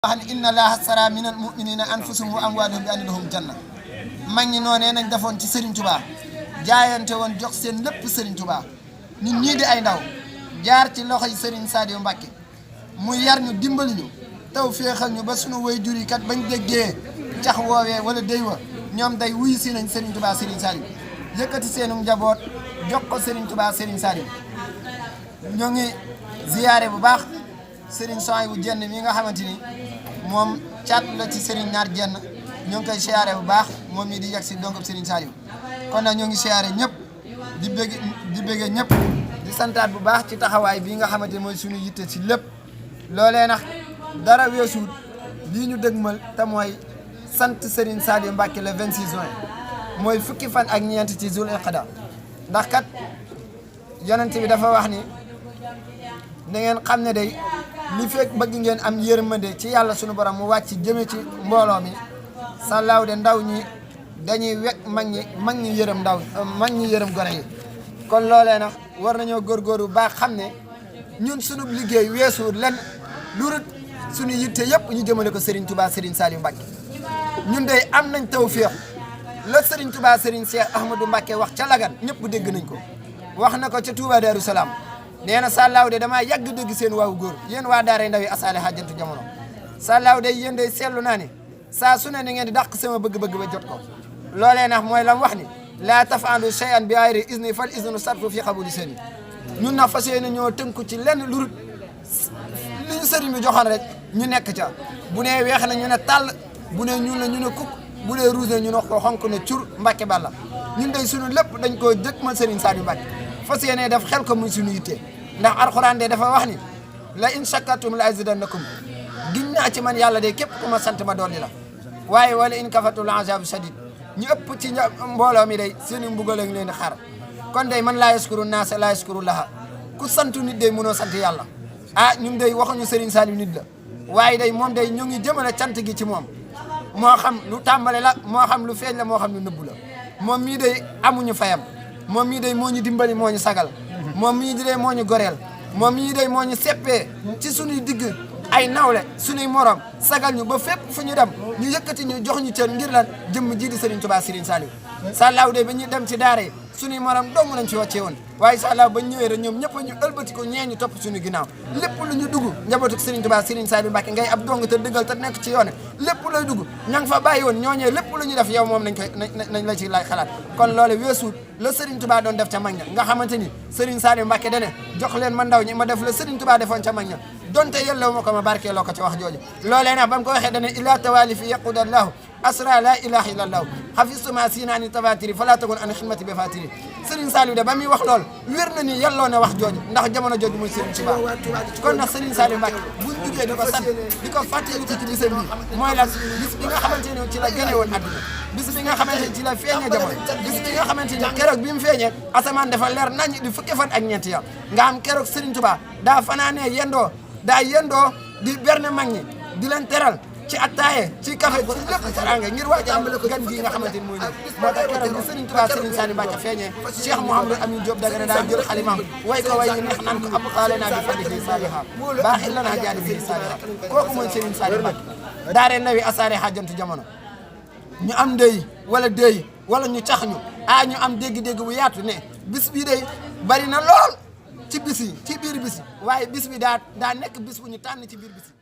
wax ne inna Allaha stara minal mu'minina anfusahum wa amwaalahum bi anna lahum janna mag ñi noonee nañ defoon ci Serigne Touba jaayante woon jox seen lépp Serigne Touba ñun ñii di ay ndaw jaar ci loxoy Serigne Sadio Mbacké mu yar ñu dimbali ñu taw féexal ñu ba sunu waajur yi kat bañ déggee cax woowee wala déy wa ñoom day wuyu si nañ Serigne Touba Serigne Sadio yëkkati seenu njaboot jox ko Serigne Touba Serigne Sadio ñoo ngi ziyaare bu baax Serigne Souhaïbou Diène mi nga xamante ni moom caat la ci Serigne Naar Diène ñoo ngi koy siyaare bu baax moom mii di yegg si donc Serigne Saliou kon nag ñoo ngi siyaare ñëpp di bëgge ñëpp di santaat bu baax ci taxawaay bii nga xamante ni mooy suñu yitte si lépp loolee nag dara weesuut lii ñu dëgmal te mooy sant Serigne Sadio Mbacké le 26 juin mooy fukki fan ak ñeent ci Zul Qada ndax kat yonent bi dafa wax ni da ngeen xam ne day li fekk bëgg ngeen am yërmande ci yàlla sunu borom mu wàcc jëme ci mbooloo mi sàllaaw de ndaw ñi dañuy wekk mag ñi yërëm ndaw mag ñi yërëm gone yi kon loolee nag war nañoo góorgóorlu bu baax xam ne ñun sunu liggéey weesu lenn lu rut sunu yitte yëpp ñu jëmale ko Serigne Touba Serigne Saliou Mbacké ñun day am nañ tawfeex la Serigne Touba Serigne Cheikh Ahmadou Mbacké wax ca Lagan ñëpp dégg nañ ko wax na ko ca Touba Darou Salaam nee na sàllaaw de damaa yàgg dégg seen waaw góor yéen waa daara ndaw yi asaale xajjantu jamono sàllaaw de yéen de seetlu naa ne saa su ne ni ngeen di dàq sama bëgg-bëgg ba jot ko loolee nag mooy lam wax ni laa tafaalu shay'an bi ghayri izni fal iznu sarfu fi qabuli seen ñun nag fas yéene ñoo tënku ci lenn lu rut li ñu sëriñ bi joxoon rek ñu nekk ca bu nee weex na ñu ne tàll bu nee ñuul na ñu ne kukk bu dee rouge na ñu ne ko xonk ne cur Mbacké Balla ñun day sunu lépp dañ koo jëkk ma Serigne Sadio Mbacké fas yéene def xel ko muy sunu yitte ndax alxuraan de dafa wax ni la in shakartum la azidannakum giñ naa ci man yàlla de képp ku ma sant ma dolli la waaye wala in kafartum la azabu shadid ñu ëpp ci mbooloo mi day seen i mbugal a ngi leen di xaar kon day man laa yaskuru naasa laa yaskuru laha ku santu nit day mënoo sant yàlla ah ñun day waxuñu Serigne Saliou nit la waaye day moom day ñu ngi jëmale cant gi ci moom moo xam lu tàmbale la moo xam lu feeñ la moo xam lu nëbbu la moom mii day amuñu fayam moom mii day moo ñu dimbali moo ñu sagal moom mii day moo ñu goreel moom mii day moo ñu seppee ci suñuy digg ay nawle suñuy morom sagal ñu ba fépp fu ñu dem ñu yëkkati ñu jox ñu cër ngir lan jëmm ji di Serigne Touba Serigne Saliou sàllaaw de ba ñu dem ci daara yi suñuy morom dong lañ ci wàccee woon waaye sàllaaw ba ñu ñëwee rek ñoom ñëpp ñu ëlbati ko ñee ñu topp suñu ginnaaw lépp lu ñu dugg njabootu Serigne Touba Serigne Saliou Mbacké ngay ab dong te dëggal te nekk ci yoone lépp lay dugg ña nga fa bàyyi woon ñooñee lépp lu ñu def yow moom nañ la ci lay xalaat kon loolu weesu la Serigne Touba doon def ca mag ña nga xamante ni Serigne Saliou Mbacké dane jox leen ma ndaw ñi ma def la Serigne Touba defoon ca mag ña donte yellewu ma ko ma barkeeloo ko ci wax jooju loolee nag ba mu ko waxee dane ila tawali fi yaqudallahu asra la ilaha illa allah hafistuma sina ani tabatiri fala takun an xidmati be fatiri Serigne Saliou de ba muy wax lool wér na ni yelloo ne wax jooju ndax jamono jooju muy Serigne Touba kon nag Serigne Saliou Mbacké buñ jugee di ko sant di ko fàttali ko ci bisam bi mooy lan bis bi nga xamante ne ci la génne woon adduna bis bi nga xamante ne ci la feeñee jamono bis bi nga xamante ni keroog bi mu feeñee asamaan dafa leer nañ di fukki fan ak ñeent ya nga am keroog Serigne Touba daa fanaanee yendoo di berne mag ñi di leen teral ci attaaye ci café ci lépp teranga ngir waajal gan gi nga xamante ni mooy ñëw moo tax keroog bi Serigne Touba Serigne Saliou Mbacké feeñee Cheikh Mouhamadou Amine Diop Dagana daa jël xalimaam way ko way ñu neex naan ko ab xaalena bi fadlihi saliha baaxil lana jaadi bi saliha kooku mooy Serigne Saliou Mbacké daare nawi asaare xaajantu jamono ñu am ndey wala déy wala ñu cax ñu ñu am dégg-dégg bu yaatu ne bis bii day bari na lool ci bis yi ci biir bis yi waaye bis bi daa nekk bis bu ñu tànn ci biir bis yi